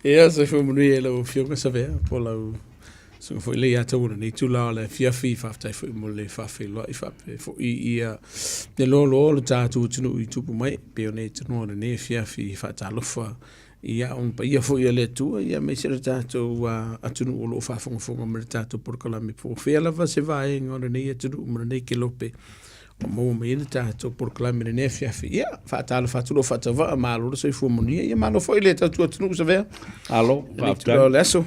Ia, soifua manuia i lau Afioga Savea, po o lau susuga foi le ia tau o lenei itula o le afiafi, faafetai foi mo le faafeiloai faapea foi ia le loaloa o le tatou atunuu i tupu mai, pei ona e tanoa i lenei afiafi faatalofa ia ona paia foi o le Atua, ia aemaise le tatou atunuu o lo o faafogafoga mai i le tatou polokalame po o fea lava se vaega o lenei atunuu ma lenei kelope ua maua mai ai le tatou polokalame i lenei afiafi. Ia, faatalofa atu lou faatauvaa, malo le soifua manuia, ia malo foi le tautua atunuu Savea. Malo, faafetai. O le aso.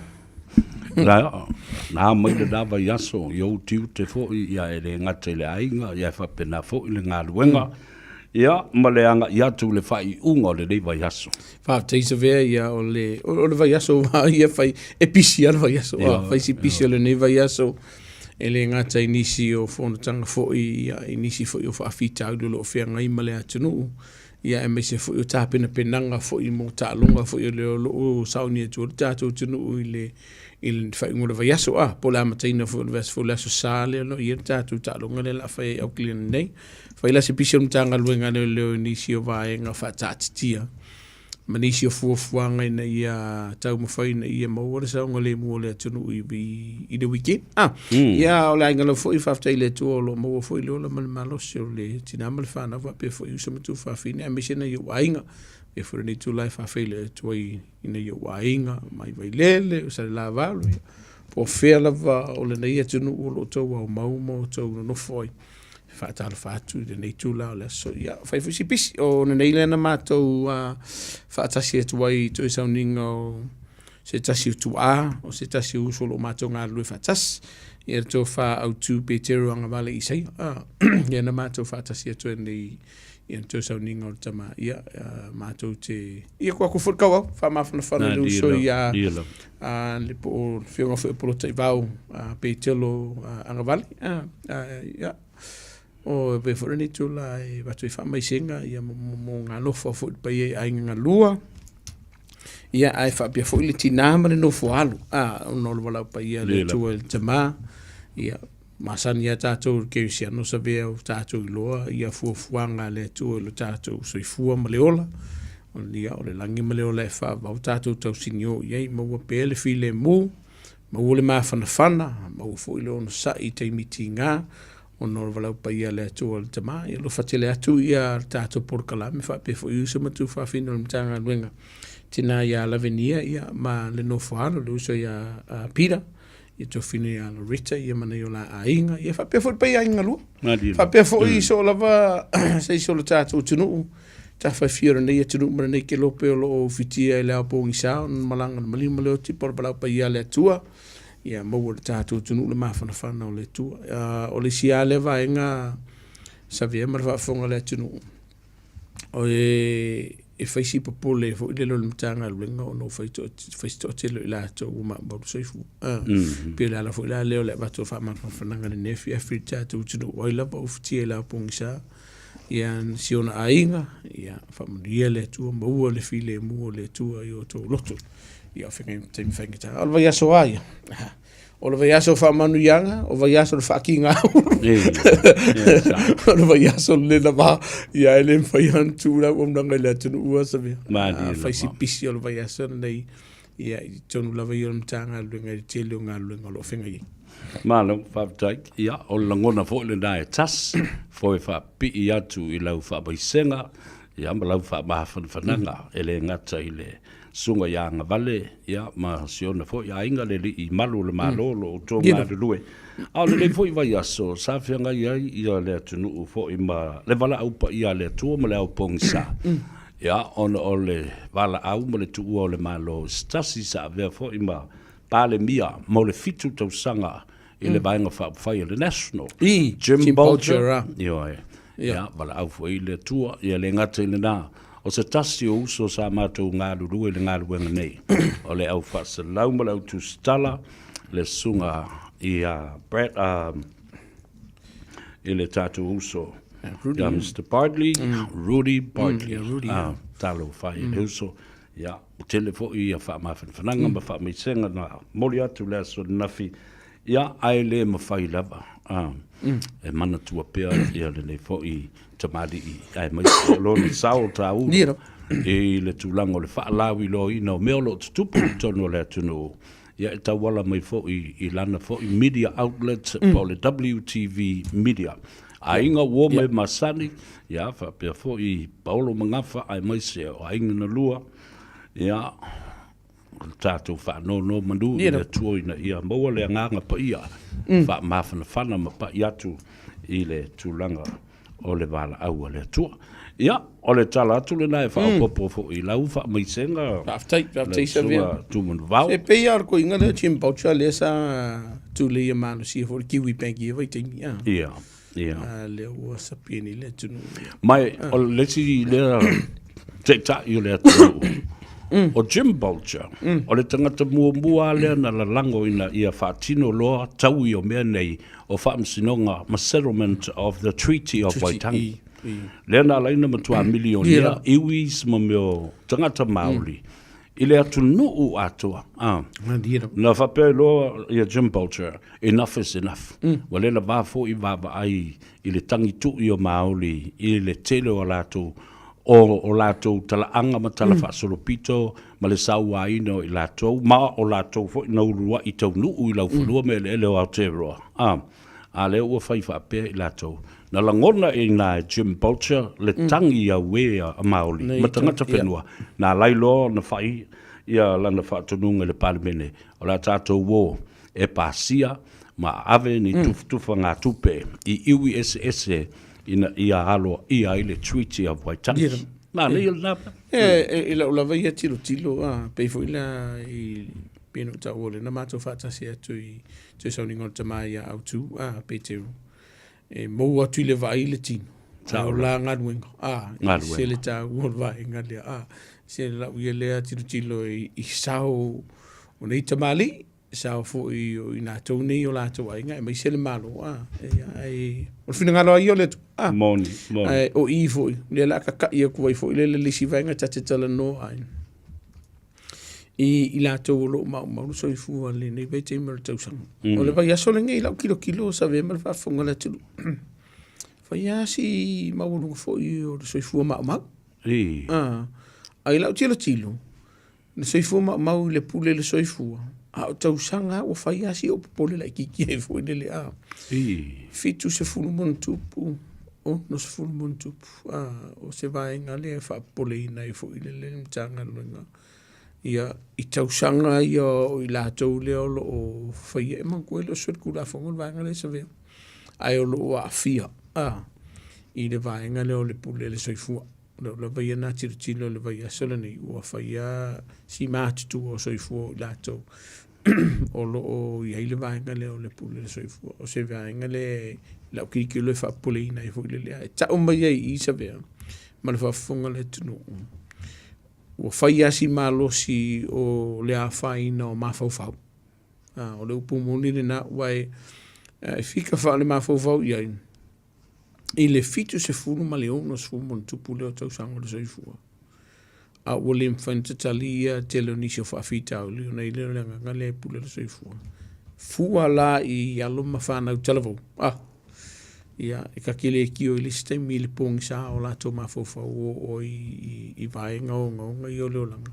Na, na mai le na vaiaso i ou tiute foi, ia e le gata i le aiga, ia e faapena foi le galuega, ia ma le agai atu i le faaiuga o lenei vaiaso. Faafetai Savea, ia o le, o le vaiaso ia fai, e pisi lava le vaiaso, fai si pisi o lenei vaiaso. E le gata i nisi o fonotaga foi, ia, i nisi foi o faafitauli o lo o feagai ma le atunuu, ia aemaise foi o tapenapenaga foi mo taaloga foi o lea o lo o sauni atu ai le tatou atunuu i le i le faaiuga o le vaiaso, a, po o le amataina foi o le vaiaso fou, le Aso Sa lea o lo o i ai le tatou taaloga lea o le a fai ai i Aukilani nei. Fai la se pisi o le Matagaluega a Leoleo i nisi o vaega faataatitia ma nisi o fuafuaga ina ia taumafai ina ia maua le saogalemu o le atunuu i, i le weekend. Ah, Ia, o le aiga lava foi, faafetai i le Atua o lo o maua foi le ola ma le malosi o le tina ma le fanau faapea foi uso ma tuafafine aemaise nai ou aiga. Faapea foi lenei itula e faafeiloai atu ai i nai ou aiga mai Vailele, o Salelavalu, ia, po o fea lava o lenei atunuu o lo o outou aumau ma outou nonofo ai. Faatalofa atu i lenei itula o le aso. Ia, fai foi si pisi. O lenei lea na matou faatasi atu ai i toe sauniga o se tasi o tuaa, o se tasi o uso o lo o matou galulue faatasi. Ia le tofa Autu Petero Agavale Isaia. Ia na matou faatasi atu ai nei ia le toe sauniga o le tama. Ia, matou te... Ia, ko aku foi le kauau, faamafanafana le uso ia le po o le afioga foi o Polataivao Petelo Agavale. Ia, o pei foi lenei itula e avatu ai faamaisega ia mo galofa foi i le paia i aiga galua. Ia, ae faapea foi le tina ma le nofo alo, ona o le valaau paia a le Atua i le tama. Ia, masani lava tatou i le kerisiano savea ua tatou iloa ia fuafuaga a le Atua i lo tatou soifua ma le ola. Ia, o le lagi ma le ola e faavavau tatou tausinio i ai, maua pea le filemu, maua le mafanafana, maua foi le onosai i taimi tiga, ona o le valaau paia a le Atua i le Tama. Ia alofa tele atu ia le tatou polokalame faapea foi uso ma tuafafine o le Matagaluega, tina ia Lavenia ia, ma le nofo alo, le uso ia Peter, ia Tofina ia Loretta ia ma nai o la aiga, ia faapea foi le paia aiga galua. Faapea foi so lava se isi o le tatou atunuu, tafaifia o lenei atunuu ma lenei kelope o lo o ufitia i le ao pogisa ona malaga le maliu ma le oti po o le valaau paia a le Atua, ia maua e le tatou atunuu le mafanafana o le Atua. O le isi lava lea vaega savea ma le faafofoga a le atunuu, o e fai si popole foi lele o le Matagaluega ona ua fai si toatele o i latou ua maumau le soifua. Pei o le ala foi la lea o le avatu o le faamafanafanaga i lenei afiafi i le tatou atunuu, o ai lava ua ufitia i le ao pogisa, ia si ona aiga, ia faamanuia le Atua, maua le filemu o le Atua i o outou loto ia o feagai ma taimi faigata. O le vaiaso a ia? O le vaiaso o faamanuiaga, o vaiaso o le faakigāulu. O le vaiaso o le lava, ia e le mafai ona tu le auaunaga i le atunuu a Savea. Fai si pisi o le vaiaso lenei, ia i totonu lava ia o le Matagaluega i le tele o galuega o lo o feagai ai. Malo, faafetai. Ia, o le lagona foi lena e tasi, foe faapipii atu i lau faamaisega, ia ma lau faamafanafanaga, e le gata i le Susuga ia Agavale, ia, ma si ona foi aiga, le alii malu o le Malo o lo o outou galulue. A o lenei foi vaiaso, sa feagai ai ia le atunuu foi ma le valaau paia a le Atua ma le ao pogisa, ia, ona o le valaau ma le tuua o le Malo i se tasi sa avea foi ma Palemia mo le 7 tausaga i le Vaega Faaupufai a le National, Jim Bolger. Ioe. Ia, valaau foi i le Atua, ia le gata i lena, o se tasi o uso sa matou galulue i le galuega nei, o le au faasalau ma le au tusitala, le susuga ia Brad, i le tatou uso, ia Mr. Bartley, Rudy Bartley. Rudy, yeah. Talofa i le uso. Ia, ua tele foi ia faamafanafanaga ma faamaisega na momoli atu i le aso ananafi, ia, ae le mafai lava e manatua pea ia lenei foi tamalii aemaise o lona sao taua. i le tulaga o le faalauiloaina o mea o lo o tutupu i totonu o le atunuu, ia e tauala mai foi i lana foi media outlet po o le WTV Media. Aiga uo ma e masani, ia faapea foi Paolo ma Gafa aemaise o aiga na lua, ia o le tatou faanonomanu i le Atua ina ia maua le agaga paia faamafanafana ma pai atu i le tulaga o le valaau a le Atua. Ia, o le tala atu lena e faaopoopo foi i lau faamaisega. Faafetai, faafetai Savea. Tumanuvao. E pei lava o le koiga lea o Jim Boucher lea sa tuleia malosia foi le Kiwi Bank i ia vaitaimi. Ia, ia. A lea ua sapia nei le atunuu. Ma o le isi lea taitai o le atunuu, o Jim Boucher, o le tagata muamua lea na lalago ina ia faatino loa taui o mea nei o Faamasinoga ma Settlement of the Treaty of Waitangi. Lea na ala ai ona matua milionea iwis ma mea o tagata Māori i le atunuu atoa. Na faapea ai loa ia Jim Bolger, enough is enough. Ua le lava foi vaavaai i le tagitu'i o Māori i le tele o latou o latou talaaga ma tala faasolopito ma le sauaina o i latou ma o latou foi na ulua'i taunuu i laufanua ma eleele o Aotearoa, a, a lea ua fai faapea i latou. Na lagona i ina e Jim Bolger le tagi auē a Maoli ma tagata whenua, na ala ai loa ona fai ia lana faatonuga i le Palemene, o le a tatou ō e pasia ma ave ni tufatufagatupe i iwi eseese ina ia aloaia ai le Treaty of Waitangi. Manaia lena mea. E, i lau lava ia tilotilo, a, pei foi la i pei ona ou taua lea na matou faatasi atu i toe sauniga o le tama ia Autu, a, Peteru, e mou atu i le vaai le tino. Ae o la galuega, a, e ese le taua o le vaega lea, a, se lau ia lea tilotilo i sao o nei tamalii, sao foi o i latou nei o latou aiga aemaise le Malo, a, ae o le finagalo lava ia o le Atua, a. Moni, moni. Ae o i foi, lea o le a kaka'i atu ai foi lele le isi vaega ta te talanoa ai i latou o lo o maumau le soifua i lenei vaitaimi o le tausaga. O le vaiaso lenei i lau tilotilo Savea ma le faafofoga a le atunuu, fai lava si maualuga foi o le soifua maumau. Ae i lau tilotilo, Le soifua maumau i le pule le soifua, a o tausaga ua fai lava si ou popole laitiiti ai foi lele a. 70 ma ona tupu, 60 ma ona tupu, a, o se vaega lea e faapopoleina ai foi lele le Matagaluega. Ia, i tausaga ia o i latou lea o lo o faia, e manatua e le o se solitulafono le vaega lea e savea, ae o lo o aafia a, i le vaega lea o le pule le soifua. O lau lava ia na tilotilo i le vaiaso lenei, ua faia si matutua o soifua o i latou o lo o i ai le vaega lea o le pule le soifua. O se vaega lea i lau tilotilo e faapopoleina ai foi lele. E tau mai ai i i Savea ma le faafofoga a le atunuu, ua fai lava si malosi o le afaina o mafaufau. O le upu moni lena, aua e fika faale-mafaufau i ai, i le 70 ma le 60 ma ona tupu lea o tausaga o le soifua, a ua le mafai ona tatali ia tele o nisi o faafitauli ona i ai lea o le agaga lea e pule le soifua. Fua la i alo ma fanau talavou, ah, ia, e ta te le tio i le isi taimi i le pogisa o latou mafaufau o oo i vaega ogaoga ia o le olaga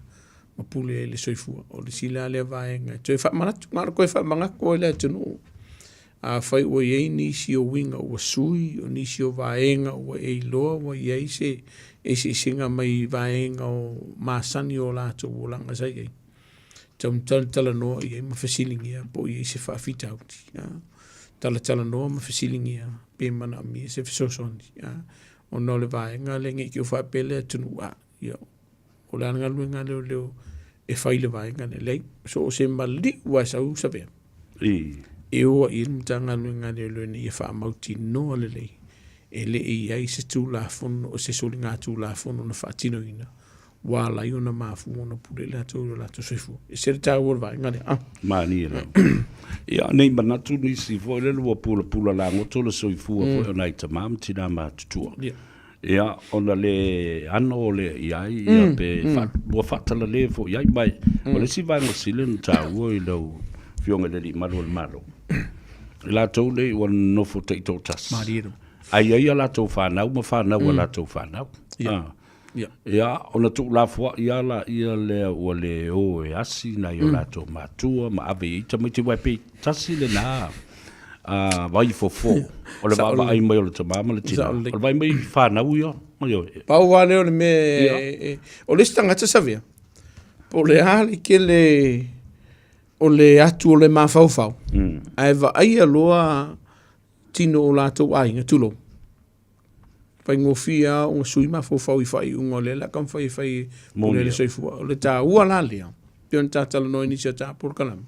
ma pule ai le soifua. O le isi la lea vaega e toe faamanatu, na o le toe faamanatu ai le atunuu. Afai ua i ai nisi o uiga ua sui, o nisi o vaega ua e iloa ua i ai se eseesega mai vaega o masani o latou olaga sa i ai, tau talatalanoa i ai ma fesiligia po o i ai se faafitauli. Talatalanoa ma fesiligia pe manaomia se fesoasoani, ona o le vaega lea ne i te i ua faapea le atunuu, a, ia, o le a le galuega a leoleo e fai i le vaega lea. Leai, so o se maliu lava e sau Savea, e o ai i ai le Matagaluega a Leoleo ina ia faamautinoa lelei e le i i ai se Tulafono, o se soligatulafono na faatinoina ua ala ai ona mafua ona pule latou i o latou soifua. E ese le taua o le vaega lea. Ah. Manaia lava. Ia, nei manatu nisi foi lele ua pulapula lagoto le soifua foi o nai tama ma tina matutua. Yeah. Ia, ona le ano o lea i ai, ia pe ua faatalale foi i ai. Ma o le isi vaega sili ona taua i lau Afioga i le Alii Malu o le Malo, i latou nei ua nonofo taitoatasi, Malie lava. ae i ai a latou fanau ma fanau a latou fanau. Ia. Ia, ona tuulafoa'i lava laia lea ua le o e asi nai o latou matua ma ave i ai tamaiti, aua e pei tasi lena vai fofo o le vaavaai mai o le tama ma le tina, o le vaai mai i fanau ia. Ioe. Pau lava lea o le mea, o le isi tagata Savea, po o le a le tele o le atu o le mafaufau, ae vaaia loa tino o latou aiga, tulou. Faigofie lava ona sui mafaufau i faaiuga o lea o le a taumafai e fai e pule le soifua. O le taua la lea, pei ona ta talanoa i nisi o ta polokalame,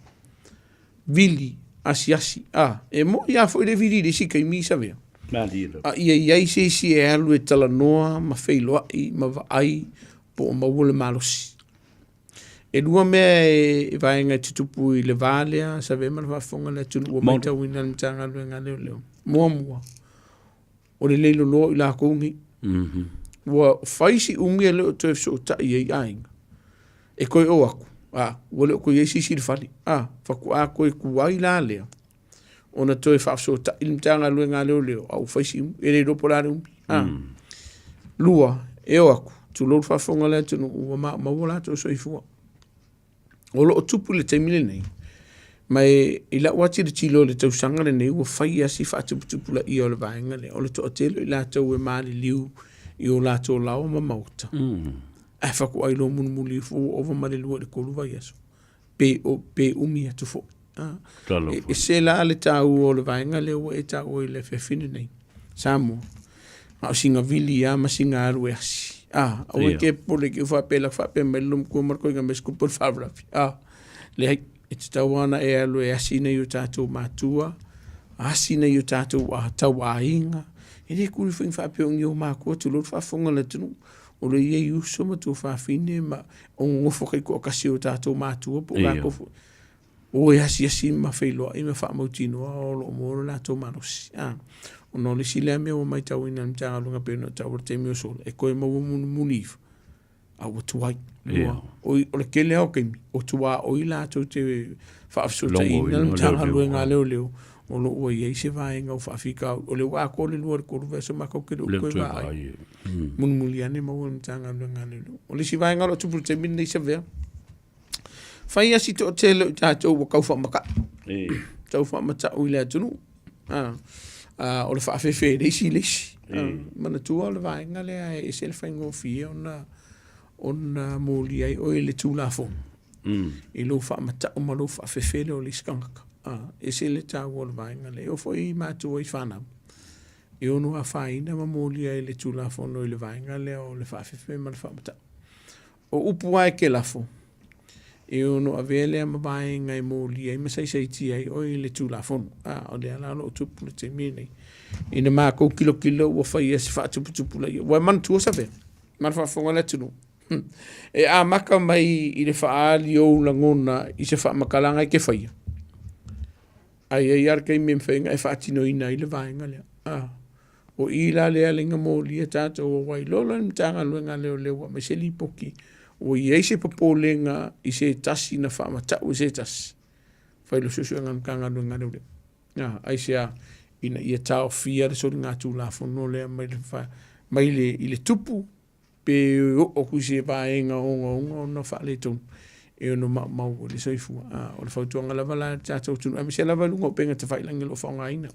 vili, asiasi, a, e moni lava foi le vili i le isi taimi Savea. A ia i ai se isi e alu e talanoa ma feiloai ma vaai po o maua le malosi. E lua mea e vaega e tutupu i le va lea, Savea ma le faafofoga a le atunuu ua matauina e le Matagaluega a Leoleo. Muamua, o le le loloa o i latou nei. Ua fai si umi e le o toe fesootai ai aiga. E toe o atu, a, ua le o toe i ai se isi i le fale. A, faatoa toe tuai la lea ona toe faafesootai le Matagaluega a Leoleo, a ua fai si umi, e le iloa po o le a le umi. A. Lua, e o atu, tulou le faafofoga a le atunuu, ua maumau o latou soifua. O lo o tupu i le taimi lenei, ma e, i lau lava tilotilo i le tausaga lenei ua fai lava si faatuputupulaia o le vaega lea, o le toatele o i latou e maliliu i o latou laoa ma maota, ae faatoa iloa mulimuli ifo ua ova ma le 2 i le 3 vaiaso, pe, o, pe umi atu foi. E ese la le taua o le vaega lea ua e taua i le afiafi lenei. Samoa, na o sina vili lava ma sina alu e asi. A, aua e te popole i te faapea la faapea mai le lomtua ma le koina mai se kupu o le faalavelave. A, leai, e tatau lava ona e alu e asi nai o tatou matua, asi nai o tatou tauaiga. E le tuli foi faapea o ni ou matua tulou le faafofoga a le atunuu. O lo o i ai uso ma tuafafine ma o nonofo taitoatasi o tatou matua po o latou foi. O e asiasi ma feiloai ma faamautinoa o lo o maua lo latou malosi. A, ona o le isi lea mea ua matauina e le Matagaluega pei ona taua i le taimi ua sola, e toe maua mulimuli ifo, a ua tuai. Ua, o le tele lava o taimi, o tuaoi latou te faafesootaiina le Matagaluega a Leoleo o lo o ua i ai se vaega o faafitauli. O lea ua atoa le 2 i le 3 vaiaso matou te le o toe vaai. Mulimuli ane maua e le Matagaluega a Leoleo. O le isi vaega o lo o tupu i le taimi lenei Savea, Fai lava si toatele o i tatou ua tau faamata'u, tau faamata'u i le atunuu. O le faafefe e le isi i le isi. Manatua o le vaega lea e ese le faigofie ona ona molia ai oe i le Tulafono i lou faamata'u ma lou faafefe lea o le isi tagata. E ese le taua o le vaega lea. E oo foi i matua i fanau, e ono afaina ma molia ai le Tulafono i le vaega lea o le faafefe ma le faamata'u. O upu lava e te lafo, e ono avea lea ma vaega e molia ai ma saisaitia ai oe i le Tulafono. A, o lea la o lo o tupu i le taimi lenei. Ina matou tilotilo ua faia se faatuputupulaia. Ua e manatua Savea, ma le faafofoga a le atunuu, e amata mai i le faaali o ou lagona i se faamatalaga e te faia, Ae i ai lava le taimi e mafai ona e faatinoina ai le vaega lea. A, o i la lea le na molia tatou aua iloa loa le Matagaluega a Leoleo ua aumai se lipoti ua i ai se popolega i se tasi na faamatau e se tasi, fai loa suesuega a le Matagaluega a Leoleo. A, aisea? Ina ia taofia le soligatulafono lea mai le, mai le, i le tupu pe oo atu i se vaega ogaoga ona faaletonu e ono maumau ai le soifua. A, o le fautuaga lava la i le tatou atunuu, aemaise lava i luga o upega tafailagi o lo o faaaogaina,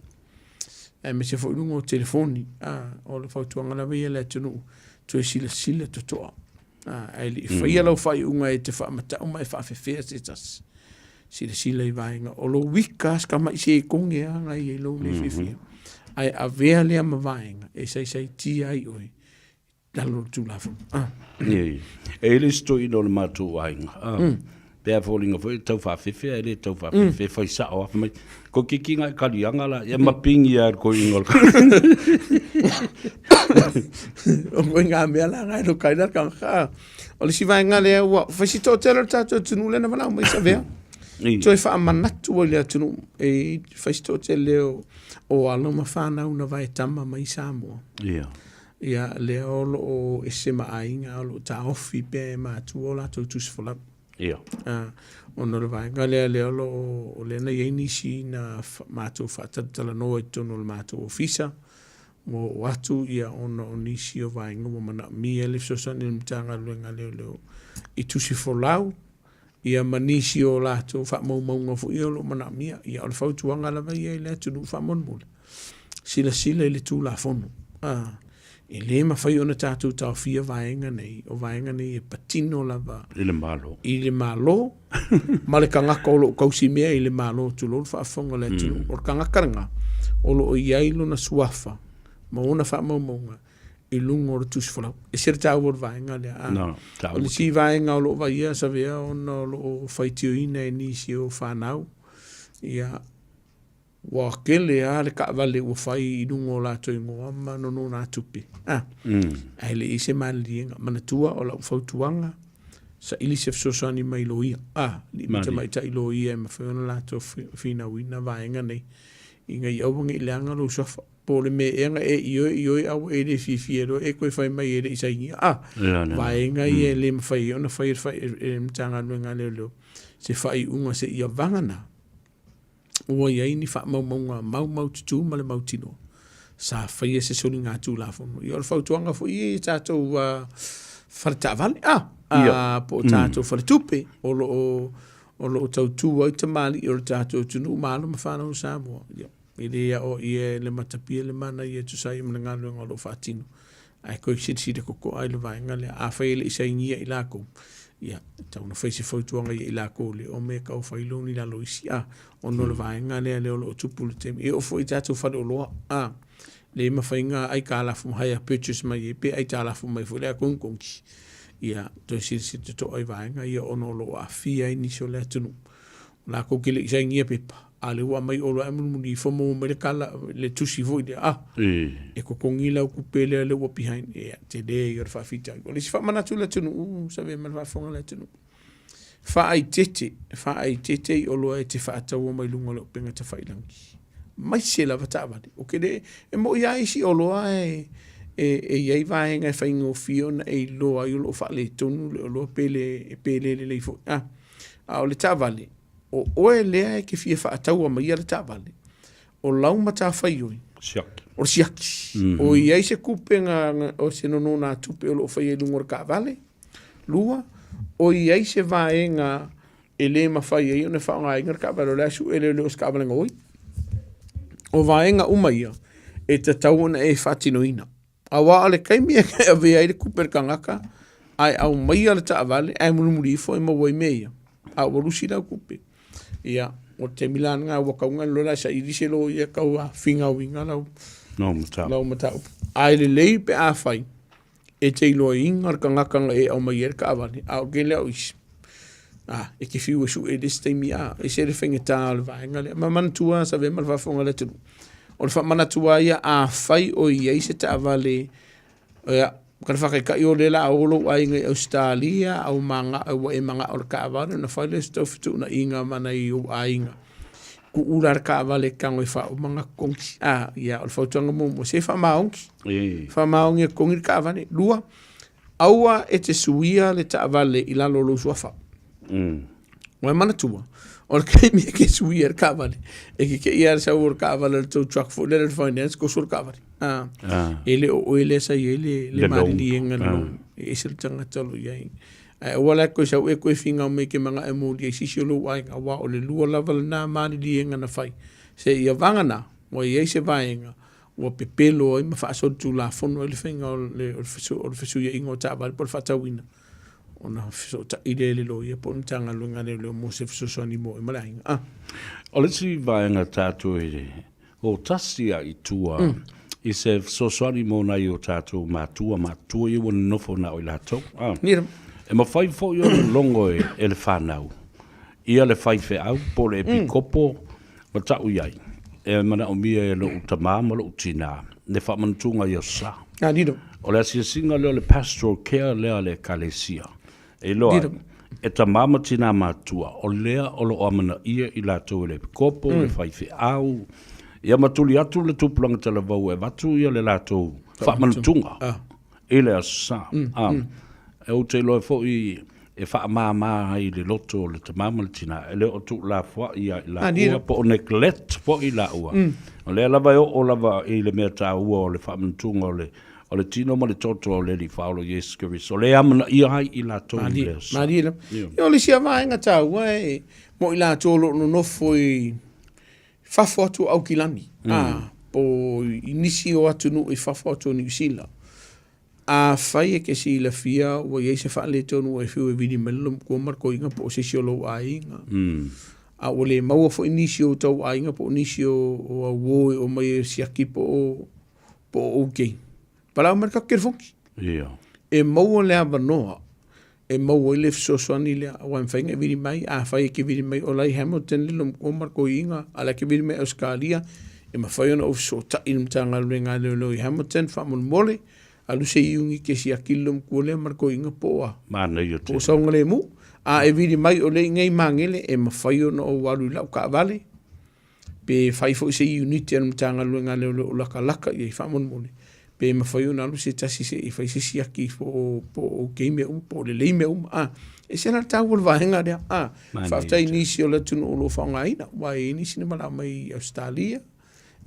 aemaise foi luga o telefoni. A, o le fautuaga lava ia i le atunuu, toe silasila totoa, a, ae le i faia lau faaiuga e te faamatau ma e faafefea se tasi. Silasila i vaega o lou ika si tamai sekone lava na i ai lou le fiafia, ae avea lea ma vaega e saisaitia ai oe lalo o le Tulafono. Ah. E i ai le isi toeaina o le matou aiga, ah, pe a foliga foi e tau faafefe ae le tau faafefe, e fai sao lava. Fai mai, ko kiki ngai kalianga la, ia mapingi lava e le toeaina o le O koe ngā mea la ngai no kai la kanga. O le isi vaega lea ua fai si toatele o le tatou atunuu lea na valaau mai Savea. Toe faamanatu ai le atunuu e fai si toatele o alo ma fanau na vae tama mai Samoa. Ia. Ia, lea o lo o ese ma aiga, o lo o taofi pea e matua o latou tusi folau. Ia. Ona o le vaega lea, lea o lo o, o lea na i ai nisi na matou faatalatalanoa i totonu o le matou ofisa, Ua oo atu ia ona o nisi o vaega ua manaomia le fesoasoani a le Matagaluega a Leoleo i tusi folau ia ma nisi o latou faamaumauga foi ia o lo o manaomia. Ia o le fautuaga lava ia i le atunuu faamolemole, silasila i le Tulafono. A, e le mafai ona tatou taofia vaega nei, o vaega nei e patino lava i le Malo, i le Malo ma le tagata o lo o tausimea i le Malo, tulou le faafofoga a le atunuu. O le tagata lena o lo o i ai lona suafa ma ona faamaumauga i luga o le tusi folau. E ese le taua o le vaega lea. A, No, o le isi vaega o lo o vaaia Savea ona o lo o faitioina e nisi o fanau, ia, ua tele lava le taavale ua fai i luga o latou igoa ma nonogatupe, a, ae le i i ai se maliliega. Manatua, o lau fautuaga, saili se fesoasoani mai loia, a, alii ma tamaitai loia e mafai ona latou finauina vaega nei, ina ia aua ne i leaga lou suafa. Po o le mea ea na e ioe ioe a ua e le fiafia loa e toe fai mai e le i sainia. A, vaega ia e le mafai ai ona fai e le Matagaluega a Leoleo se faaiuga seia vagana ua i ai ni faamaumauga maumaututu ma le mautinoa sa faia se soligatulafono. Ia o le fautuaga foi ia i tatou fale taavale, a, po o tatou faletupe o lo o o lo o tautu ai tamalii o le tatou atunuu ma alo ma fanau o Samoa. Ia, e le aoaia e le matapia le manaia e tusa ai ma le galuega o lo o faatino. Ae toe silasila totoa i le vaega lea. Afai e le i sainia i latou, ia, e tatau ona fai se fautuaga ia i latou le o mea e tau fai loan i lalo o isi, a, ona o le vaega lea lea o lo o tupu i le taimi. E oo foi i tatou faleoloa, a, le mafai ona aitalafu hire purchase mai ai pe aitalafu mai foi le akogikongi. Ia, toe silasila totoa i vaega ia ona o lo o aafia ai nisi o le atunuu. Latou te le i sainia pepa, a o lea ua aumai olo ae mulimuli ifo maua mai le tala, le tusi foi lea, ah, e totogi lau tupe lea lea ua behind. Ia, tele ia o le faafitauli. O le isi faamanatu i le atunuu, Savea ma le faafofoga a le atunuu, faaeteete, faaeteete i oloa e te faataua mai luga o le upega tafailagi, aemaise lava taavale. Ou te le, e moni lava isi oloa e, e, e i ai vaega e faigofie ona e iloa ai o lo o faaletonu le oloa pe le, pe le lelei foi. Ah, A o le taavale, o oe lea e te fia faataua maia le taavale, o lau matafaioi, Siaki. o le siaki. Mm -hmm. O i ai se kupe nga, nga, o se nonogatupe o lo o faia i luga o le taavale. Lua, o i ai se vaega e le mafai ai ona faaaogaina le taavale, o le a sue lea o se taavale gaoi. O vaega uma ia, e tatau ona e faatinoina. Aua o le taimi e avea ai le kupe i le tagata, ae aumaia le taavale, ae mulimuli ifo e maua ai mea ia, a ua lusi lau kupe. Ia, o le taimi la lena ua tau ona lola e saili se loia e tau finauina lau, no, mataupu. lau mataupu. Ae lelei pe afai e te iloaina le tagata na e aumaia ai le taavale, a o le tele o isi, a, e te fiu e sue i le isi taimi, a, e ese le faigata o le vaega lea. Ma manatua, Savea ma le faafofoga a le atunuu, O le faamanatu lava ia, afai o i ai se taavale, ia, ka le faataitai o lea o le a o lou aiga i Ausetalia, a ua e manao i le taavale, ona fai lea o se tau fetuunaiga ma nai ou aiga. Tuu la le taavale e tago e faauma ona totogi. A, ia, o le fautuaga muamua, se faamaoni. Faamaoni e totogi le taavale. Lua, aua e te suia le taavale i lalo o lou suafa. Ua e manatua, o le taimi e ke suia le taavale, e ke kei lava le sau o le taavale o le tow truck foi lea le finance, koso le taavale. Ah. E le o oe lea sa i ai le, le maliliega le loan. E ese le tagata o lo o i ai. Ae aua la e toe sau e toe finau mai e te manao e molia i se isi o lou aiga, aua o le lua lava lena maliliega na fai. Seia vagana, ua i ai se vaega ua pepelo ai ma faasolitulafono ai le faiga o le, o le fesuiaiga o taavale po o le faatauina. ona fesootai lea i le loia po o le Matagaluega a Leoleo mo se fesoasoani mo oe ma le aiga. Ah. O le isi vaega tatou e o tasi a i tua i se fesoasoani mo nai o tatou matua matutua ia ua nonofo na o i latou. Ah. Nira. E mafai foi ona logo e, e le whanau ia le faifeau po o le epikopo ma ta'u i ai, e manaomia e lo'u tamā ma lo'u tinā le faamanatuga i aso sa. A lilo. O le asiasiga lea o le pastoral care lea a le Ekalesia, e iloa ai, e tamā ma tinā matutua, o lea o lo o amanaia i latou e le epikopo, le faifeau, ia ma tuli atu le tupulaga talavou e avatu ia le latou faamanatuga i le aso sa. A, ou te iloa foi. e faamāmā ai le loto o le tamā ma le tinā, e le o tuulafoai ia i laua po o neglect foi i laua. O lea lava e oo lava i le mea taua o le faamanatuga o le o le tino ma le toto o le Alii Faaola o Iesu Keriso, o lea e amanaia ai i latou i le aso. Malie lava. Ia, o le isi lava vaega taua e mo i latou o lo o nonofo i fafo atu o Aukilani, a, po i nisi o atunuu i fafo atu o Niu Sila. Afai e te silafia ua i ai se faaletonu ua e fiu e vili mai le lou matua ma le toeaina po o se isi o lou aiga, a ua le maua foi nisi o tou aiga po o nisi o auo e omai e siaki po o po o okay, palau mai le tatou telefoni. E maua le avanoa e maua ai le fesoasoani lea, aua e mafai ona e vili mai, afai e te vili mai o la e i Hamilton le lou matua ma le toeaina, a o la e te vili mai i Ausetalia, e mafai ona ou fesootai i le Matagaluega a Leoleo i Hamilton faamolemole, alu se unit e siaki le lou matua lea ma le toeaina po o a, Manaia po o tele. saogalemu. A e vili mai o lea e i inei i Magele, e mafai ona ou alu i lau taavale, pe fai foi se unit a le Matagaluega a Leoleo o latalata i ai faamolemole, pe mafai ona alu se tasi se i fai se siaki po o po o okay mea uma, po o lelei mea uma. A, e ese la le taua o le vaega lea. A, faafetai i nisi o le atunuu o lo o faaaogaina, aua e i ai nisi na valaau mai i Ausetalia,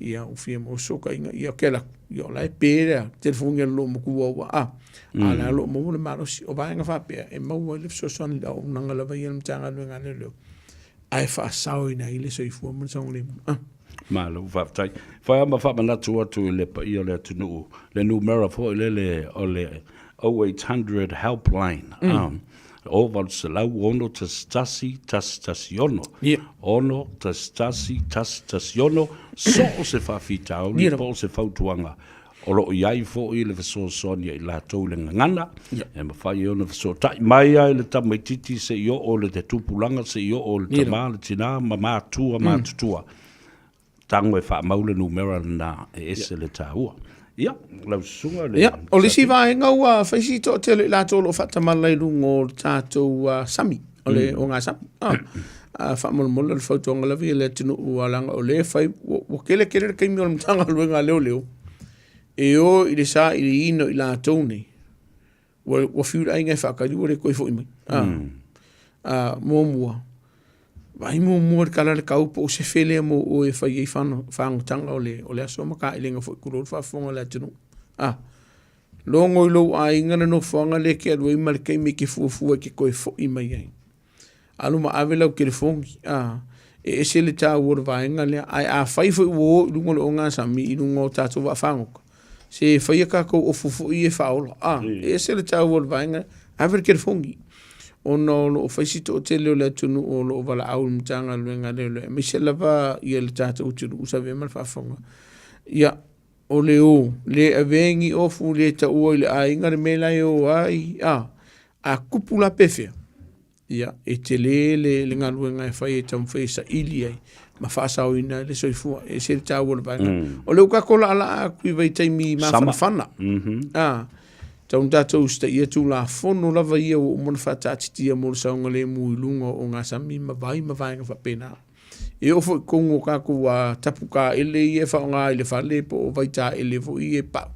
ia ua fia maua se fesootaiga, ia ou te alu atu, ia o la e pe le telefoni a le loomatua ua, a, a o la e o lo o maua le malosi. O vaega faapea e maua ai le fesoasoani i le auaunaga lava ia a le Matagaluega a Leoleo ae faasaoina ai le soifua ma le saogalemu. Ah. Malo faafetai. Fai lava ma faamanatu atu i le paia o le atunuu, le numera foi lele o le 0800 helpline. 0800 6 1 1 6. 6 1 1 1 6, so o se faafitauli po o se fautuaga O lo o i ai foi le fesoasoani a i latou i le gagana, e mafai ai ona fesootai mai lava i le tamaitiiti seia oo i le tupulaga, seia oo i le tama, le tina ma matua matutua. Tago e faamau le numera lena e ese le taua. Ia, lau susuga le... Ia, o le isi vaega ua fai si toatele o i latou o lo o faatamala i luga o le tatou sami, o le ogasami. Faamolemole o le fautuaga lava ia i le atunuu aua leaga o lea e fai, ua tele tele le taimi o le Matagaluega a Leoleo e o i le sailiina o i latou nei, ua fiu le aiga e faatali ua le toe foi mai. Muamua, vaai muamua i le tala o le tau po o se fele mo oe e fai ai fagotaga o le aso ma taelega foi tulou le faafofoga a le atunuu. Logo i lou aiga le nofoaga lea e te alu ai ma le taimi e te fuafua e te toe foi mai ai. Alu ma ave lau telefoni, a, e ese le taua o le vaega lea. Ae afai foi ua o i luga o le ogasami i luga o tatou vaafagota, se fai a tatou ofu foi ia e faaola, a, e ese le taua o le vaega lea. Ave le telefoni, ona o lo o fai si toatele o le atunuu o lo o valaau i le Matagaluega a Leoleo, aemaise lava le tatou atunuu sa avea ma le faafofoga. Ia, o le o, le avea ni ofu, le taua i le aiga le mea la e o ai, a, a tupu la pefea, ia, e tele le, le galuega e fai e taumafai e saili ai ma faasaoina ai le soifua. E ese le taua o le vaega. O lea ua tatou laalaa atu i vaitaimi mafanafana. A, tau ina tatou usitaia Tulafono lava ia ua uma ona faataatitia mo le saogalemu i luga o ogasami ma vai ma vaega faapena. E oo foi i totonu o tatou taputaele ia e faaaoga i le fale po o vaitaele foi ia e pau,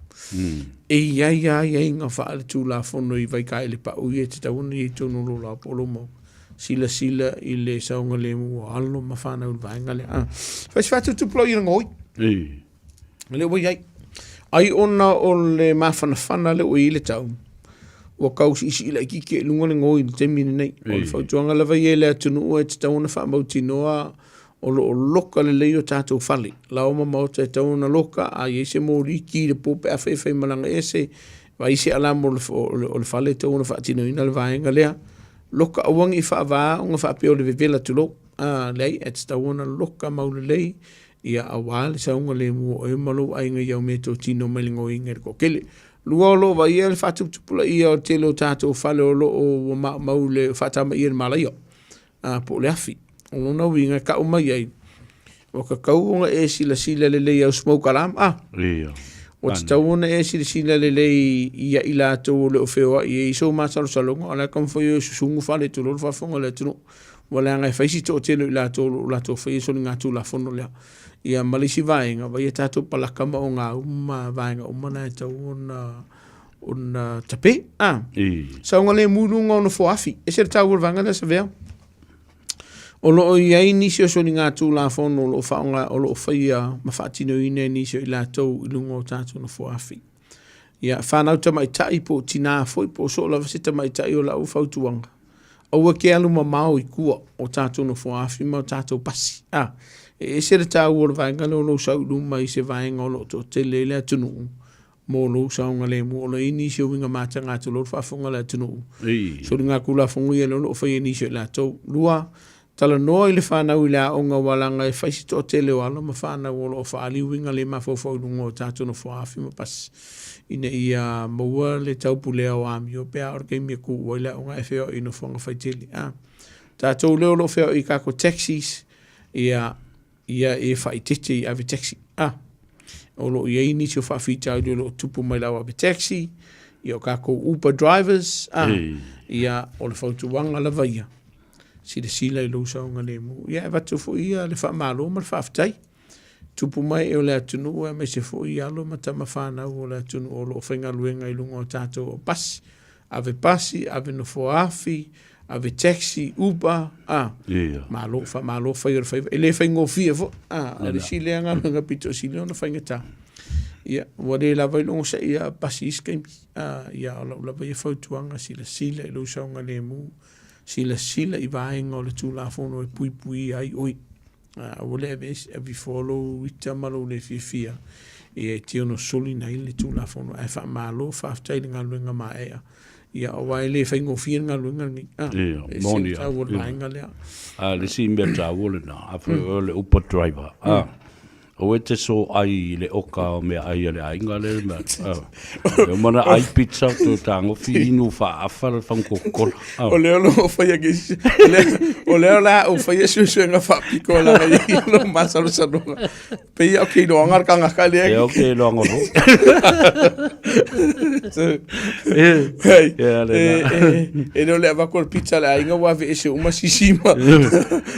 e i ai lava aiaiga faaletulafono i vaitaele pau ia e tatau ona i ai i totonu o lou laoa po o lou maota. Silasila i le saogalemu o alo ma fanau i le vaega lea. Fai se faatuputupulaia i le gaoi. Lea ua i ai. Ai ona o le mafanafana lea ua i ai le tau, ua tau siisii laitiiti ai i luga le gaoi i le taimi lenei. O le fautuaga lava ia i le atunuu e tatau ona faamautinoa o lo o loka lelei o tatou fale. Laoa ma maota e tatau ona loka, a i ai se moli ki i le po pe afai e faimalaga ese, vaai se alarm o le fale e tatau ona faatinoina le vaega lea. Loka aua ne i faava ona faapea o le vevela tulou. A, leai, e tatau ona loka mau lelei Ia aua le saogalemu o oe ma lou aiga i au meatotino mai le gaoiga i le toatele. Lua o lo o vaaia le faatuputupulaia o le tele o tatou fale o lo o ua maumau le faatamaia i le malaia, a, po o le afi. O lona uiga e tau mai ai, ua tatau ona e silasila lelei i au smoke alarm, a. Ia. Ua tatau ona e silasila lelei ia i latou o le o feoai ai i sou masalosaloga, o la e taumafai e susugu fale tulou le faafofoga a le atunuu. Ua leaga e fai si toatele o i latou o lo o latou faia soligatulafono lea. Ia ma le isi vaega, vaai a tatou palaka ma ogauma ma vaega uma na e tatau ona ona tape a saogalemu i luga o nofoa afi. E ese le taua o le vaega lea Savea. O lo o i ai nisi o soligatulafono o lo o faaaoga o lo o faia ma faatinoina e nisi o i latou i luga o tatou nofoa afi. Ia, fanau tamaitai po o tinā foi po o soo lava se tamaitai o lau fautuaga, aua ke alu mamao i tua o tatou nofoa afi ma o tatou pasi. A, e ese le taua o le vaega lea o lou sau i luma i se vaega o lo o toatele ai le atunuu mo lou saogalemu. O lo o i ai nisi o uiga mataga tulou le faafofoga a le atunuu, soligatulafono ia lea o lo o faia e nisi o i latou. Lua, talanoa i le fanau i le aoga aua leaga e fai si toatele o alo ma fanau o lo o faaali uiga le mafaufau i luga o tatou nofoa afi ma pasi ina ia maua le taupulea o amio pe a oo i le taimi e kuu ai le aoga ae feoai i nofoaga faitele. A tatou lea o lo o feoai i tatou taxis, ia ia e faaeteete i ave taxi. A o lo o i ai nisi o faafitauli o lo o tupu mai lau ave taxi, ia o tatou Uber drivers, a ia o le fautuaga lava ia, silasila i lou saogalemu. Ia e avatu foi ia le faamalo ma le faafetai. Tupu mai o le atunuu aemaise foi alo ma tama fanau o le atunuu o lo o faigaluega i luga o tatou pasi, ave pasi, ave nofoa afi, ave taxi, Uber, a, malo, faamalo fai o le faiva. E le faigofie foi, a, o le isi lea galuega pito sili ona faigata. Ia, ua le lava i le onosai a pasi isi taimi. A, ia, o lau lava ia fautuaga, silasila i lou saogalemu, silasila i vaega o le Tulafono e puipuia ai oe. Aua le aveifua lou ita ma lou le fiafia ia e te ono soliina ai le Tulafono. Ae faamalo faafetai i le galuega maeaea. Ia, aua e le faigofie le galuega lenei. Ia, E ese moni le lava. taua o le vaega lea. A o le isi mea taua lena, afai o oe o le Uber driver, Aua e te soai i le oka o meaai a le aiga lea ma e uma ona ai pizza toe tagofi inu faaafa le fagu Coca-Cola. O lea o lo o faia ke isi, o lea o le a ou faia suesuega faapito laga i lou masalosaloga. Pei o ke iloaga le tagata lea. Ia o ke iloaga foi. Hei, e le o le avatu o le pizza a le aiga ua aveese uma sisi ma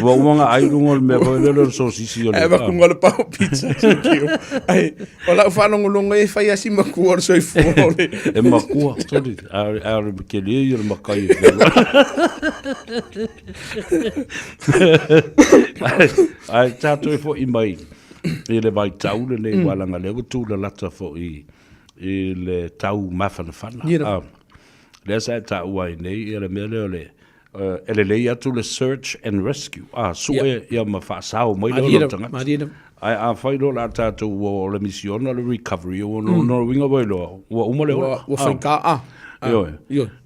Ua uma ona ai luga o le mea foi lele o le sosisi o le Ae avatu luga o le pao pizza thank you. Ai, o lau faalogologo e fai lava si matua o le soifua o le E makua, sorry, a o le kelia ia o le makai e Ae tatou e foi mai i le vaitau lenei aua leaga o lea ua tulalata foi i le tau mafanafana. Lea sa e taua ai nei ia le mea lea o le e lelei atu le search and rescue, a sue ia ma faasao mai lea o lou tagata. Ae afai loa o le a tatou ua o le misiona le recovery, ua lona uiga ua iloa ua uma le ola. Ua faigā a. Ioe.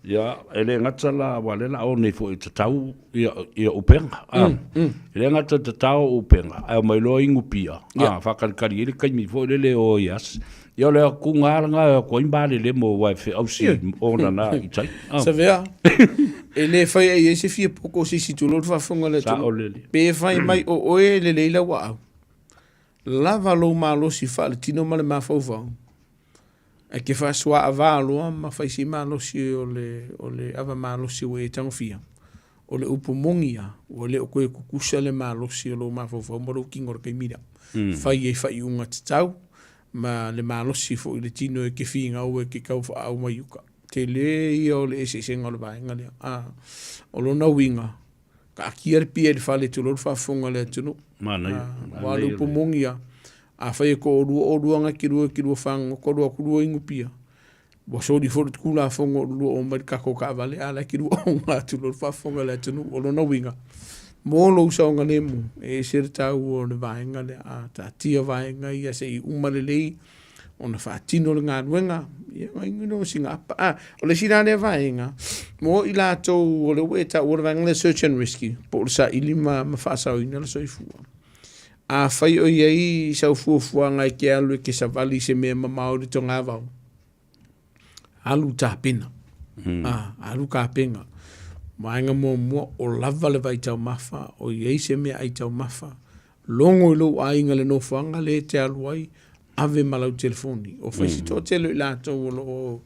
Ia, e le gata la, aua o lea o le a o nei foi e tatau ia upega. E le gata e tatao upega, ae omai loa inupia, faakalikali ai le taimi foi lele e o ai e asi. Ia o le atuga lava lena e o atu ai malele mo aua e feausi ona na i tai. Savea, e le fai ai ai se fia poko o se isi tulou le faafofoga a le atunuu. Saolele. Pe fai mai o oe e lelei lau aau, lava lou malosi faaletino ma le mafaufau, e te faasuaavā loa ma fai si malosi o le, o le ava malosi ua e tagofia. O le upu moni lava, ua le o toe tutusa le malosi o lou mafaufau ma lou tino i le taimi lea. Fai ai faaiuga tatau ma le malosi foi i le tino e te finau e te tau faaau mai uta. Tele ia o le eseesega o le vaega lea. A, o lona uiga, taatia le pia i le fale tulou le faafofoga a le atunuu. Manaia. Aua o le upu moni lava, afai e toalua oulua na te lua e te lua fagogota lua atu lua inu pia, ua soli foi le Tulafono o le lua o mai le tatou taavale a o la e te lua oga atu loa le faafofoga a le atunuu. O lona uiga, mo lou saogalemu, e ese le taua o le vaega lea. A taatia vaega ia se i uma lelei ona faatino le galuega, ia ona inu lea o sina apa. A, o le isi la lea vaega, mo i latou o lea ua e taua le vaega lea search and rescue, po o le saili ma faasaoina le soifua. Afai o i ai sau fuafuaga e te alu e te savali i se mea mamao i le togavao, alu tapena. Alu tapena. Vaega muamua, o lava le vaitaumafa, o i ai se meaai taumafa, logo i lou aiga i le nofoaga lea e te alu ai, ave ma lau telefoni. O fai si toatele o i latou o lo o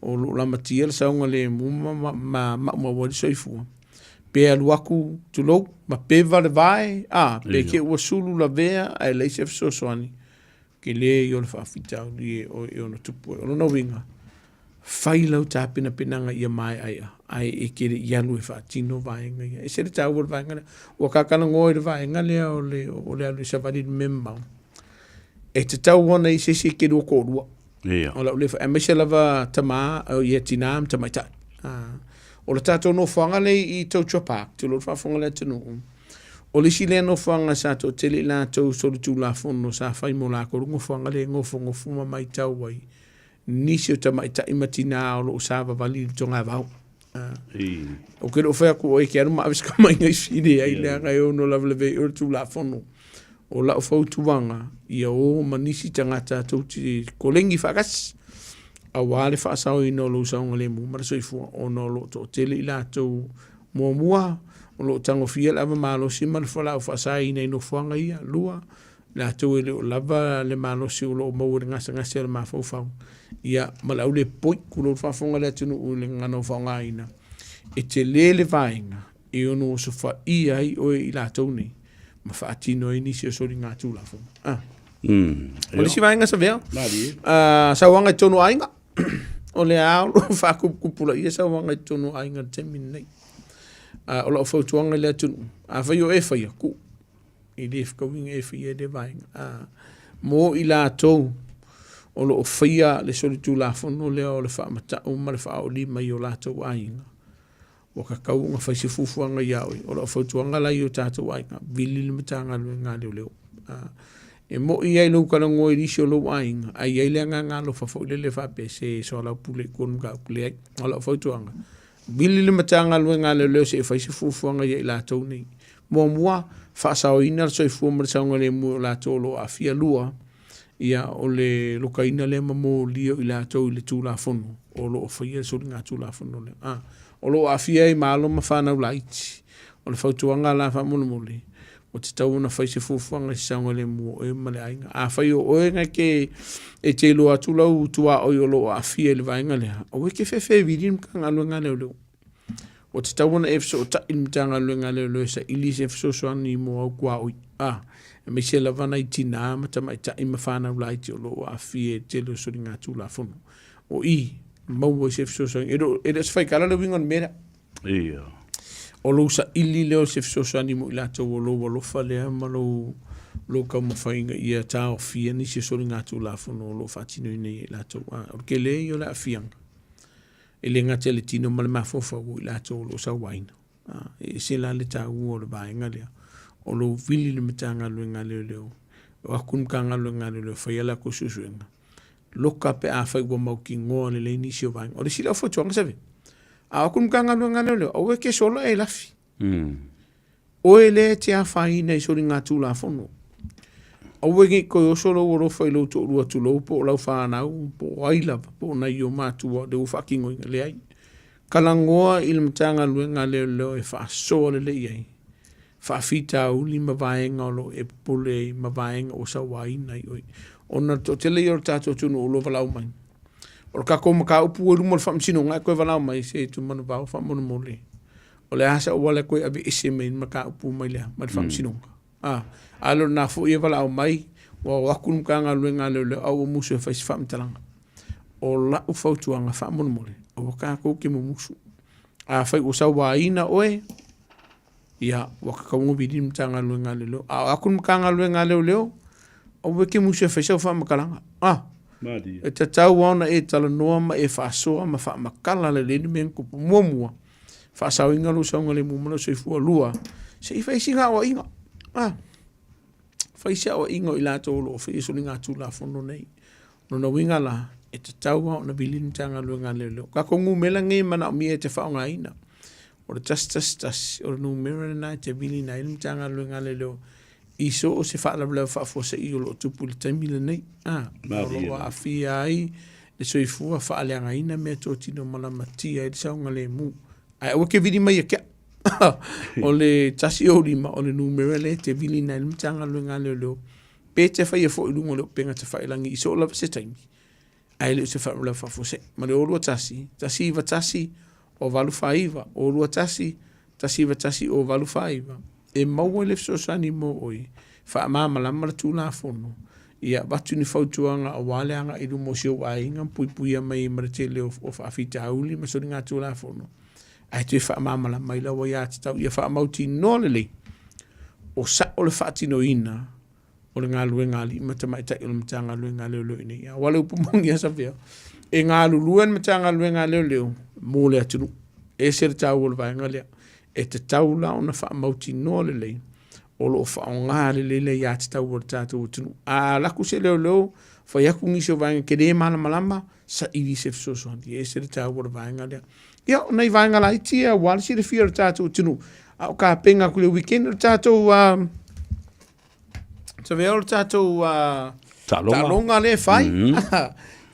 o lo o lamatia le saogalemu ma maumau ai le soifua. Pe alu atu, tulou, ma peva le vae, a, pe te ua sulu lavea ae leai se fesoasoani, tele ia o le faafitauli e ono tupu ai. O lona uiga, Fai lau tapenapenaga ia maeaea, ae e te le i alu e faatino vaega ia. E ese le taua o le vaega lea. Ua ta talanoa i le vaega lea o le, o le alu e savali i le mea mamao. E tatau ona i se isi e te lua toalua. Ia. O lau le aemaise lava tama, ia tinā ma tamaitai. O le tatou nofoaga lea i Tautua Park, tulou le faafofoga a le atunuu, o le isi lea nofoaga sa toatele i latou solitulafono sa fai mo latou le nofoaga lea e nofonofo ma matau ai nisi o tamaitai ma tinā o lo o savavali i le togavao. Ou te le o fai atu oe e te alu ma ave se tamaiga i fili ai, leaga e ono lavelave ai oe i le Tulafono. O lau fautuaga, ia o ma nisi tagata tou te koleni faatasi, aua le faasaoina o lou saogalemu ma le soifua, ona o lo o toatele i latou muamua o lo o tagofia le ava malosi ma le fualaau faasaina i nofoaga ia, lua, latou e le o lava le malosi o lo o maua i le gasegase o le mafaufau, ia, ma le aulepoi, tulou le faafofoga a le atunuu i le gagana ua faaaogaina, e tele le vaega e ono osofaia ai oe i latou nei ma faatino ai nisi o soligatulafono. Ah. O le isi vaega Savea, sauaga i totonu o aiga. O le a o lo o faatuputupulaia sauaga i totonu o aiga i le taimi lenei. O lau fautuaga i le atunuu, afai o e faia, tuu. E le fetaui e faia lea vaega. Mo i latou o lo o faia le solitulafono lea o le faamatau ma le faaolima i o latou aiga, ua tatau ona fai se fuafuaga ia oe. O lau fautuaga la i o tatou aiga, vili le Matagaluega a Leoleo. E moi ai lou talanoa i nisi o lou aiga, ae i ai le agaga alofa foi lele faapea se soalaupule i tua o le mataupu. Leai, o lau fautuaga, Vili le Matagaluega a Leoleo se i fai se fuafuaga ia i latou nei. Muamua, faasaoina le soifua ma le saogalemu o latou o lo o aafia. Lua, ia, o le lokaina lea ma molia o i latou i le Tulafono o lo o faia le soligatulafono lea. A, o lo o aafia ai ma alo ma fanau laiti. O le fautuaga la faamolemole, ua tatau ona fai se fuafuaga i se saogalemu o oe ma le aiga. Afai o oe na te, e te iloa atu lau tuaoi o lo o aafia i le vaega lea, aua e te fefe e vili le Matagaluega a Leoleo. Ua tatau ona e fesootai i le Matagaluega a Leoleo e saili se fesoasoani mo au tuaoi, a, aemaise lava nai tinā ma tamaitai ma fanau laiti o lo o aafia i le tele o soligatulafono. O i, maua ai se fesoasoani. E le o se faitala le uiga o le mea lea. Ia. O lou saili lea o se fesoasoani mo i latou o lou alofa lea ma lou, lou taumafaiga ia taofia nisi o soligatulafono o lo o faatinoina e i latou. A, o le tele ia o le aafiaga, e le gata i le tino ma le mafaufau o i latou o lo o sauaina. A, e ese la le taua o le vaega lea, o lou vili i le Matagaluega a Leoleo, o atu le Matagaluega a Leoleo e fai a latou suesuega, loka pe afai ua mautinoa lelei nisi o vaega. O le isi lea o fautuaga Seve, a o atu le Matagaluega a Leoleo, aua e te sola e lafi. Oe lea e te afaina i soligatulafono. Aua ne i toe oso lou alofa i lou toalua tulou po o lau fanau po o ai lava po o nai o matua lea ua faatinoina. Leai. Talanoa i le Matagaluega a Leoleo e faasoa lelei ai faafitauli ma vaega o lo o e popole ai ma vaega ua sauaina ai oe. Ona o le toatele ia o le tatou atunuu o lo o valaau mai. O le tatou mataupu ua i luma o le faamasinoga ae toe valaau mai se Tumanavao faamolemole. O le a se auala e toe aveese mai ai le mataupu mai le mai le faamasinoga. A, a le o lena foi e valaau mai ua o atu le Matagaluega a Leoleo a ua musu e fai se faamatalaga. O lau fautuaga faamolemole, aua tatou te mumusu. Afai ua sauaina oe, ia, ua tatau ona vili le Matagaluega a Leoleo. A o atu le Matagaluega a Leoleo, aua e te musu e fai sau faamatalaga. Ah, e tatau lava ona e talanoa ma e faasoa ma faamatala lelei le mea na tupu. Muamua, faasaoina lou saogalemu ma lou soifua. Lua, se i fai sina aoaiga. Ah, fai se aoaiga o i latou o lo o faia soligatulafono nei. O lona uiga la, e tatau lava ona vili le Matagaluega a Leoleo. O tatou numera nei e manaomia e te faaaogaina, o le 111, o le numera lena e te viliina ai le Matagaluega a Leoleo i so o se faalavelave faafuasei o lo o tupu i le taimi lenei. A, o lo o aafia ai le soifua faaleagaina meatotino ma lamatia ai le saogalemu. Ae aua ke vili mai e ke au. O le 105, o le numera lea e te viliina ai le Matagaluega a Leoleo Pe te faia foi i luga o le upega tafailagi i soo lava se taimi, ae le o se faalavelave faafuasei. Ma le 021 191 049, 021 191 049, e maua le fesoasoani mo oe, faamalamalama le Tulafono Ia avatu ni fautuaga aua le agai i luma o si ou aiga ma puipuia mai ai ma le tele o faafitauli ma soligatulafono, ae toe faamalamalama ai lau aiatatau ia faamautinoa lelei o sao le faatinoina o le galuega a alii ma tamaitai o le Matagaluega a Leoleo i inei. Aua o le upu moni lava Safea, e galulue le Matagaluega a Leoleo mo le atunuu. E ese le taua o le vaega lea. E tatau la ona faamautinoa lelei o lo o faaaoga lelei le aiatatau a le tatou atunuu. A alu atu se leoleo fai atu nisi o vaega e te le malamalama, saili se fesoasoani. E ese le taua o le vaega lea. Ia, o nai vaega laiti ia aua le silafia o le tatou atunuu, a o tapena atu i le weekend o le tatou Savea o le tatou taaloga lea e fai.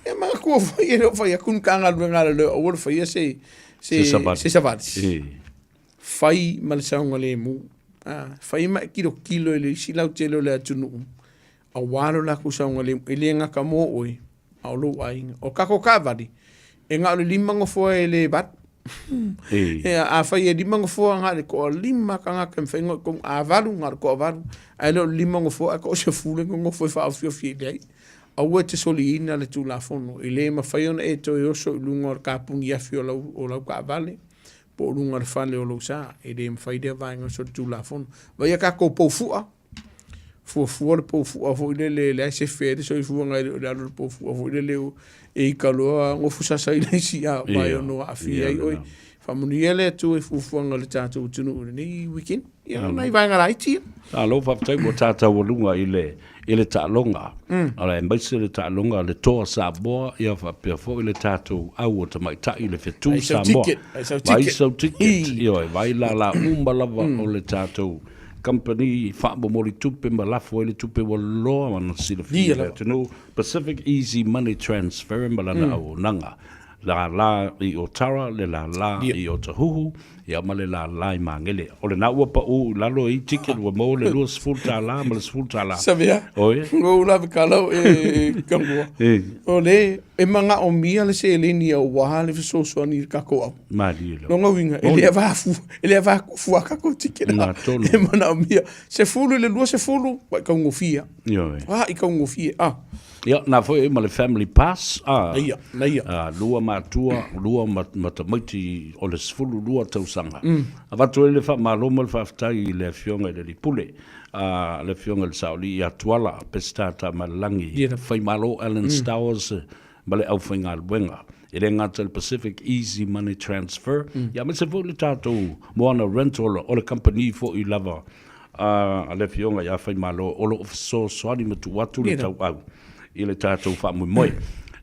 Ia manatua foi e le o fai atu ni Matagaluega a Leoleo aua le faia se se savali. Fai ma le saogalemu. Fai ma e tilotilo i le isi lautele o le atunuu aua lo latou saogalemu. E le gata mo oe, a o lou aiga. O tatou taavale, e na o le 5 nofoa e le 8. Afai e 5 nofoa, na o le toalima tagata e mafai ona oo i totonu. A 8, na o le toavalu. Ae le o le 5 nofoa ae toasefulu e nonofo e faaofiofi i ai. Aua e te soliina le Tulafono. E le mafai ona e toe oso i luga o le kapuni afi o lau taavale po o luga o le fale o lou sa. E le mafai lea vaega o solitulafono. Vaai a tatou pou fua, fuafua le pou fua foi lele e leai se sefe ai le soifuaga e le o le alu o le pou fua foi lele e ika loa gofu sasa i le isi a vai ono aafia ai oe. Faamanuia le Atua i fuafuaga a le tatou atunuu i lenei weekend. Ia, o nai vaega laiti ia. Malo faafetai ua tataualuga i le i le taaloga, aemaise le taaloga le Toa Samoa, ia faapea foi le tatou au o tamaitai le Fetu Samoa. Vaai sau ticket, ioe, vaai lala uma lava o le tatou kamupani faamomoli tupe ma lafo ai le tupe ua loa ona silafia e le atunuu, Pacific Easy Money Transfer ma lana auaunaga. Lala i Otara, le lala i Otahuhu, ia ma le lala i Magele. O lena ua pau i lalo i ticket ua maua le $20 ma le $10. Savea, Oi. Ua lave kalau e kangua. O le e manaomia le seleni aua le fesoasoani i le tatou au. Malie lava. Lona uiga, e le avafu, e le avakufu a tatou ticket. Na tonu. E manaomia. 10 i le 20, ua i taugofie. Ioe. Ua i taugofie. Ah. Ia, na foi ma le family pass, a. Naia, naia. A, lua matua, lua ma tamaiti o le 12 tausaga. Avatu ai le faamalo ma le faafetai i le Afioga i le Alii Pule, a, le Afioga i le Saoalii ia Tuala Peseta Tamailalagi, Faimalo Alan Stowers ma le aufaigaluega. E le gata i le Pacific Easy Money Transfer, ia aemaise foi le tatou Moana Rental o le kamupani foi lava a le Afioga ia Faimalo o lo o fesoasoani ma tuu atu le tauau i le tatou faamoemoe.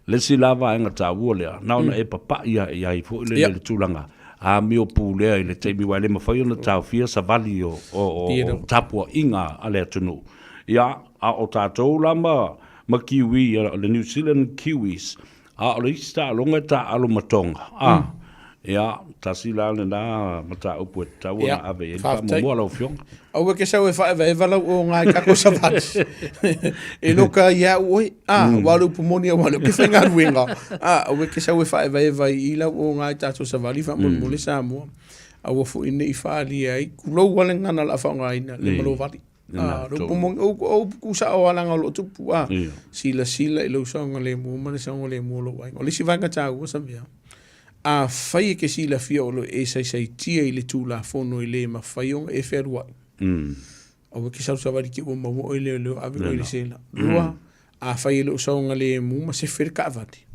Le isi la vaega taua lea, na ona e papai lava i ai foi lele i le tulaga amio pulea i le taimi aua e le mafai ona taofia savali o tapuaiga a le atunuu. Ia, a o tatou la ma Kiwi, le New Zealand Kiwis, A o le isi taaloga e taaalo ma Tonga, a, ia, tasi la lena mataupu e tatau ona ave i ai le faamuamua lau Afioga. Aua e te sau e faaevaeva lau oga i tatou savali. E loka ia au oe, a, aua o le upu moni aua o lea ou te faigaluega, a, aua e te sau e faaevaeva i lau oga i tatou savali faamolemole Samoa. Aua foi ne i faaalia ai, tulou lava le gagana o le a faaaogaina, le malovali. Ah, le upu moni, o upu kūsao lava leaga o lo o tupu, ah, silasila i lou saogalemu ma le saogalemu o lou aiga. O le isi vaega taua Samia, afai e te silafia o lo o e saisaitia i le Tulafono e le mafai ona e fealuai, aua e te sausavali te ua maua oe i leoleo ave oe i le sela. Lua, afai e le o saogalemu ma sefe le taavale,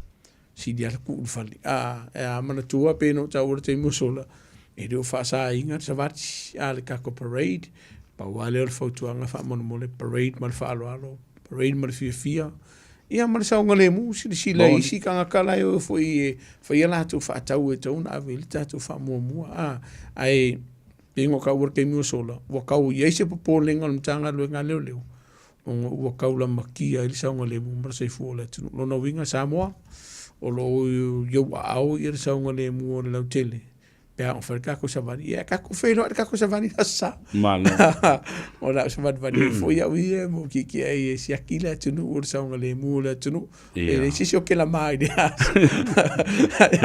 sili lava le tuu i le fale. A, e a manatua pei ona ou taua i le taimi ua sola, e le o faasaina le savali, a le tatou parade, pau lava lea o le fautuaga faamolemole, parade ma le faaaloalo, parade ma le fiafia, ia ma le saogalemu, silasila i isi tagata la e o foi e fai a latou faatau e tatau ona ave i ai le tatou faamuamua. A, ae pei ona ou taua i le taimi ua sola, ua tau i ai se popolega o le Matagaluega a Leoleo, ona ua tau lamatia ai le saogalemu ma le soifua o le atunuu. O lona uiga Samoa, o lo o i ou aao le saogalemu o le lautele pe a oo fai le tatou savali. Ia tatou feiloai le tatou savali i le Aso Sa. Malo. O le a ou savalivali ai foi au ia ma ou tietie ai e siaki le atunuu o le saogalemu o le atunuu. E leai se isi o kelama i lea aso.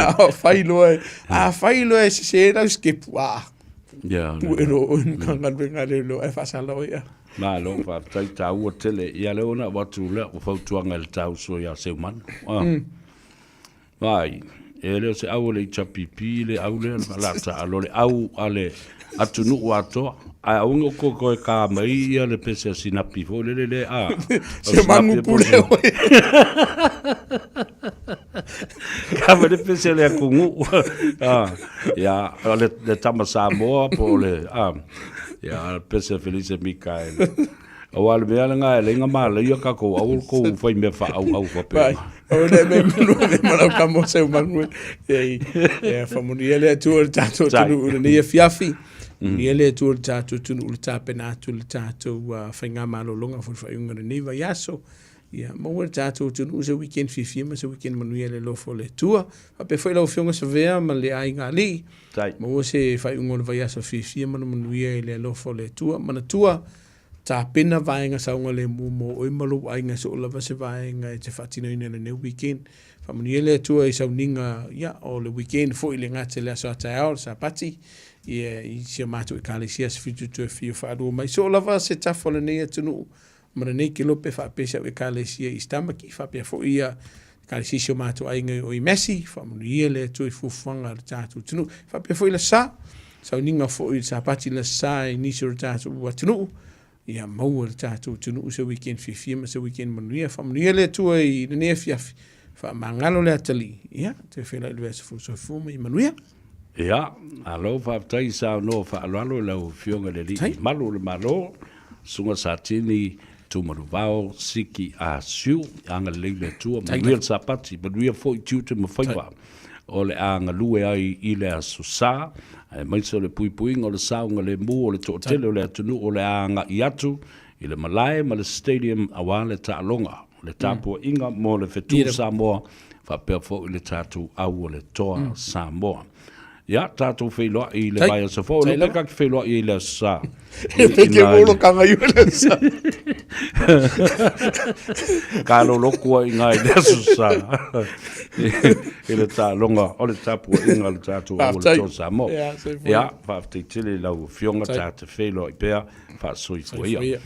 A fai loa, a fai loa e sese lau sikepu, a. Pue loa oe i le Matagaluega a Leoleo ae faasala oe a. Malo faafetai taua tele. Ia lea ona avatu lea ua fautuaga i le ta uso ia Seumanu. Ah. Vai, e le o se au a le HRPP le au lea o le a taalo le au a le atunuu atoa. Ae aua ne i outou toe ka mai ia le pese a Sinapi foi lele le a. Se manu pule oe. Ka mai le pese a le atunuu. Ah, ia, o le, le tama Samoa po o le, ah, ia, le pese a Felice Mikaele. Aua le mea lena e leai na malaia tatou aua le tou fai mea faaauau faapena. Aua le mea manu le malau kamo seu manu e e faamanuia le Atua i le tatou atunuu i lenei afiafi. Manuia le Atua i le tatou atunuu i le tapena atu i le tatou faigamalologa foi i le faaiuga o lenei vaiaso. Ia maua le tatou atunuu se weekend fiafia ma se weekend manuia i le alofa o le Atua. Faapea foi lau Afioga Savea ma le aiga alii. Maua se faaiuga o le vaiaso fiafia ma le manuia i le alofa o le Atua. Manatua, tapena vaega saogalemu mo oe ma lou aiga soo lava se vaega e te faatinoina i lenei weekend. Faamanuia le Atua i sauniga ia, o le weekend foi le gata i le aso a taeao, le Sapati, ia, i si a matou ekalesia aso 7 toe fia faalua mai. Soo lava se tafa o lenei atunuu ma lenei kelope faapea si au ekalesia i Stamaki, faapea foi ia ekalesia si o matou aiga i o i Massey, faamanuia le Atua i fuafuaga a le tatou atunuu. Faapea foi le sa, sauniga foi i le Sapati le sa i nisi o le tatou atunuu, ia maua le tatou atunuu se weekend fiafia ma se weekend manuia. Faamanuia le Atua i lenei afiafi, faamagalo le atalii, ia, toe feiloai i le vaiaso fou. Soifua ma ia manuia. Ia, malo faafetai saunoa faaaloalo i lau Afioga i le Alii Malu o le Malo, Susuga Satini Tumanuvao Siki Ah Siu, agalelei le Atua, manuia le Sapati, manuia foi tiute ma faiva o le a galue ai i le Aso Sa, aemaise o le puipuiga o le saogalemu o le toatele o le atunuu o le a agai atu i le malae ma le stadium aua le taaloga, le tapuaiga mo le fetu Samoa faapea foi le tatou au o le Toa Samoa. Ia, tatou feiloai i le vaiaso fou. Tai Lupe lava. ka te feiloai i le aso sa. E pe ke molo ka ngai o le sa. Ka loloku ai ngā i le aso sa. I le taaloga o le tapuaiga o le tatou au o le Faafetai. Toa Samoa. Ia, soifua. Ia, faafetai tele i lau afioga Tai. ta te feiloai pea faasoifua ia. Soifua ia.